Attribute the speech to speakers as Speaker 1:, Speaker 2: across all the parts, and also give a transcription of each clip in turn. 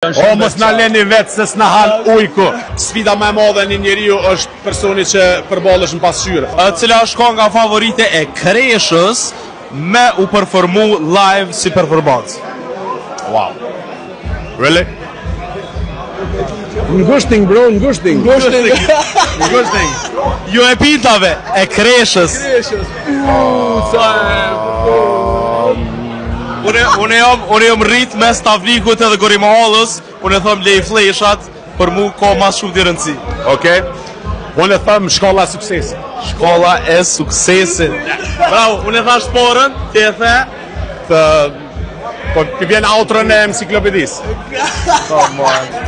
Speaker 1: O mos na leni vetë se s'na han ujku. Sfida më e madhe e një njeriu është personi që përballesh në pasqyrë.
Speaker 2: Cila është kanga favorite e Kreshës me u performu live si performancë?
Speaker 1: Wow. Really?
Speaker 3: Ngushting bro, ngushting.
Speaker 2: Ngushting.
Speaker 1: Ngushting.
Speaker 2: Jo e pintave, e Kreshës.
Speaker 4: Kreshës. Uuu, sa e...
Speaker 2: Unë unë jam unë jam rrit mes Tavnikut edhe Gorimahallës, unë e them lej fleshat, për mu ka ma shumë të rëndësi.
Speaker 1: Okej. Unë e them shkalla e suksesit.
Speaker 2: Shkolla e suksesit. Bravo, unë e thash porën, ti e the.
Speaker 1: Të Po ti vjen outron e enciklopedisë.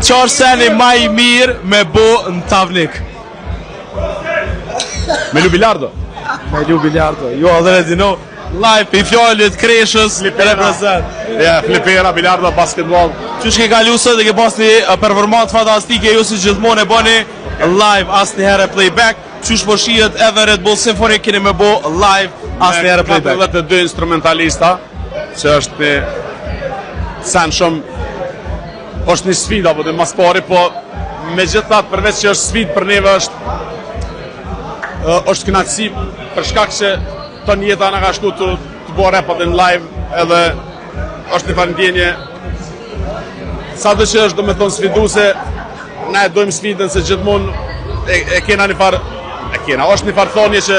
Speaker 2: Çfarë seni ma i mirë me bo në Tavnik?
Speaker 1: Me lu bilardo.
Speaker 2: Me lu bilardo. You already know. Live i fjalët Kreshës, represent.
Speaker 1: Ja, flipera, bilardo, basketball.
Speaker 2: Qysh ke kalu sot e ke pas një uh, performancë fantastike, ju si gjithmonë e bëni live asnjëherë playback. Qysh po shihet edhe Red Bull Symphony keni me bo live asnjëherë playback.
Speaker 1: 42 instrumentalista, që është një sen shumë është një sfidë apo dhe mas pari, po megjithatë përveç që është sfidë për neve është ë, është kënaqësi për shkak se ton jeta na ka shku të, të bo rap atë në live edhe është një farë ndjenje sa do që është do me thonë sfiduse na e dojmë sfidën se gjithmonë e, e kena një farë e kena, është një farë thonje që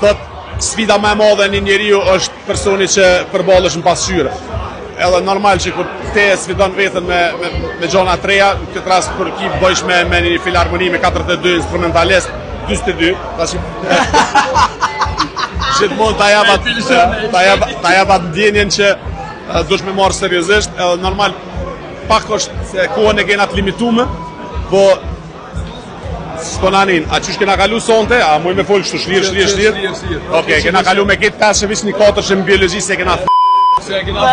Speaker 1: thot sfida më e madhe e një njeriu është personi që përballesh në pasqyrë. Edhe normal që kur te e sfidon veten me me, me gjona të reja, në këtë rast kur ki bëjsh me me një filharmoni me 42 instrumentalist, 42, tash gjithmonë ta jap atë ta jap ta jap atë ndjenjen që eh, duhesh me marrë seriozisht, edhe normal pak është se kohën e kena të limitume, po S'po na nin, a qysh kena kalu sonte, a muj me fol kështu shlirë, shlirë, shlirë?
Speaker 4: shlirë.
Speaker 1: Okej, kena kalu me këtë 5 veç një katërshe në biologji se kena
Speaker 4: Se e kena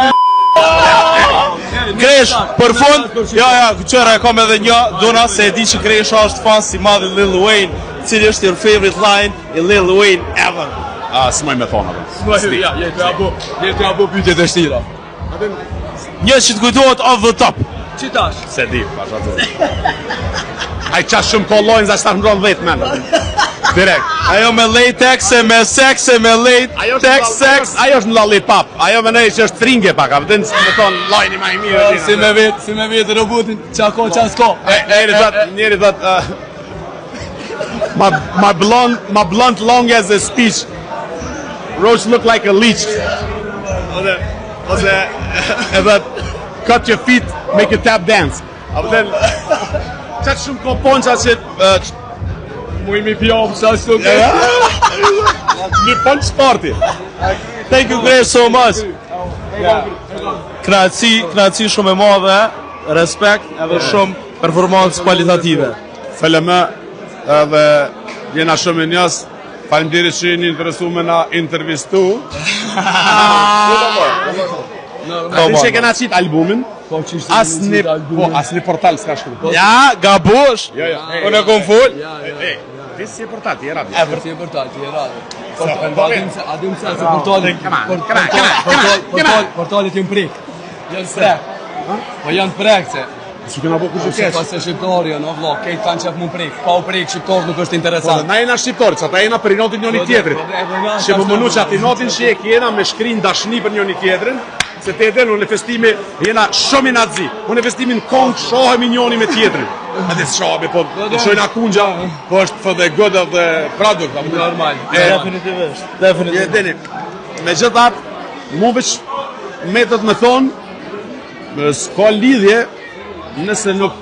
Speaker 2: Kresh, për fund, ja, ja, qëra e kam edhe një, dona se e di që Kresha është fan si madh i Lil Wayne, cili është your favorite line i Lil Wayne ever.
Speaker 1: A, s'muj me thonë apo.
Speaker 4: S'muj, ja, je të apo, je të apo pyetje të shtira.
Speaker 2: Një që të kujtohet off the top.
Speaker 4: Qi tash?
Speaker 1: Se di, pasha të. Ai qa shumë ka lojnë, za shtash më 10 men. Direkt.
Speaker 2: Ajo me latex, e me sex, e me
Speaker 1: Ajo është
Speaker 2: latex, sex.
Speaker 1: Ajo është në lollipop. Ajo mendoj që është tringe pak, a vjen me thon lajni më i mirë.
Speaker 4: Po, Si me vet, si me vet robotin, qa ka, qa s'ka.
Speaker 1: E, njeri thot, njeri thot, uh, my, my blonde, my blunt long as a speech. Roach look like a leech. Ose, ose, edhe, cut your feet, make a tap dance. A vjen, qaq shumë ka ponça që, uh,
Speaker 4: Muj mi pjom, sa s'tu ke.
Speaker 1: një punch party.
Speaker 2: Thank you Kresh so much. Knaqësi, knaqësi shumë e madhe, respekt edhe shumë performancë kualitative.
Speaker 1: FLM edhe jena shumë e njës. Faleminderit që jeni interesu me na intervistu.
Speaker 2: Po,
Speaker 1: Ti që kena qit albumin,
Speaker 4: Po që ishte
Speaker 1: asni, po, asni portal s'ka shkru.
Speaker 2: Ja, gabush.
Speaker 1: Jo, jo.
Speaker 2: Unë e kom fol.
Speaker 4: Ja, ja.
Speaker 1: E, ti si e portal, ti e radio.
Speaker 4: Si e portal, ti e radio.
Speaker 1: Sa,
Speaker 4: Portal,
Speaker 1: po,
Speaker 4: a dim se, a dim se, se portali,
Speaker 1: Come on,
Speaker 4: port-
Speaker 1: come on,
Speaker 4: portal,
Speaker 1: come on, come on,
Speaker 4: portal, portal, portalit janë prek. Janë prek. Po janë prek se.
Speaker 1: Si kena bo kush e
Speaker 4: Se
Speaker 1: keq.
Speaker 4: pas se shqiptar janë, o vlla, kejt kanë qef mu prek. Pa u prek shqiptar nuk është
Speaker 1: Po,
Speaker 4: interesant.
Speaker 1: na jena shqiptar, që ata jena për inatin njëri
Speaker 4: Po,
Speaker 1: tjetrit.
Speaker 4: po, po, po,
Speaker 1: Që më
Speaker 4: po,
Speaker 1: mënu
Speaker 4: po,
Speaker 1: që atë inatin që e kjena me shkrin dashni për njëri tjetrin, se te e den, unë në festimi jena shumë inatzi. Unë në festimin kong shohemi njëri me tjetrin. Edhe s'shohemi, po
Speaker 4: po.
Speaker 1: shojna kungja, po është for the good of the product. apo
Speaker 4: Normal.
Speaker 1: E,
Speaker 2: Definitivisht.
Speaker 1: Je
Speaker 2: Definitivisht.
Speaker 1: deni, me gjithat, mu veç metët me thonë, me s'ka lidhje nëse nuk,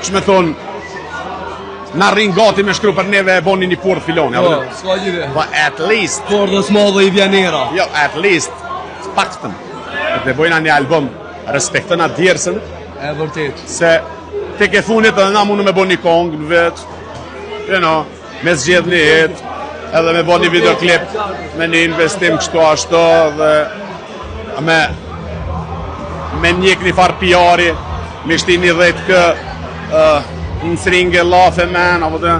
Speaker 1: që me thonë, na rrin gati me shkru për neve e boni një pordh filoni, apo
Speaker 4: Po,
Speaker 1: ne?
Speaker 4: s'ka lidhje.
Speaker 1: Po at least,
Speaker 4: Pordhës madhe i vjen era.
Speaker 1: jo, at least, të paktën, dhe bojna një album, respektona djersën,
Speaker 4: E vërtet.
Speaker 1: se tek e funit edhe na mundëm me bo një kongë në vetë, you know, me zgjedh një hit, edhe me bo një videoklip, me një investim kështu ashtu, dhe me me njek një farë PR-i, me shti një 10 kë uh, në sringe lafe man, apo të...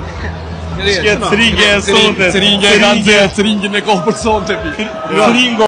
Speaker 2: Shket sringe e sonte.
Speaker 4: Sringe e kanë nxjerr, sringin e ka për sonte pi.
Speaker 2: Sringo.